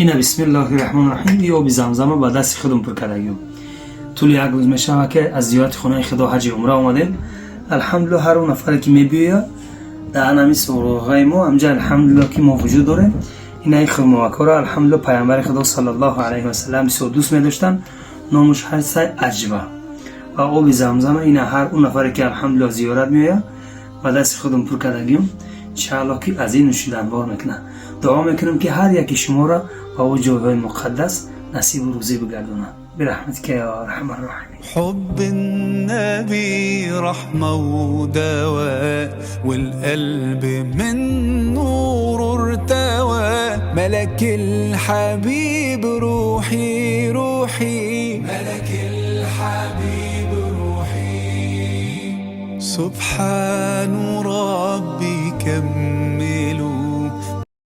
Ина, бисмиллоҳи раҳмони раҳим, и оби Замзама ба дасти худум пур кардагим. Тӯли як рӯз мешавад, ки аз зиёрати хонаи Худо, ҳаҷи умра омадем. Алҳамдулилло, ҳар он нафаре ки мебиёяд дар ҳамин суроғаи мо, ҳамҷа, алҳамдулилло, ки мо вуҷуд дорем. Инаи хурмовакҳоро, алҳамдулилло, Пайғамбари Худо саллаллоҳу алайҳи васалам бисёр дӯст медоштанд. Номуш ҳастай аҷва ва оби Замзама. Ина, ҳар он нафаре ки, алҳамдулилло, зиёрат меояд, ба дасти худум пур кардагим, иншааллоҳ, ки аз ин нӯшиданбор мекунад. Дуо мекунам, ки ҳар яки шуморо ба ӯ ҷойҳои муқаддас насибу рӯзӣ бигардонад. برحمتك يا أرحم الراحمين. حب النبي رحمة ودواء، والقلب من نور ارتوى. ملك الحبيب روحي روحي، ملك الحبيب روحي. سبحان ربي كم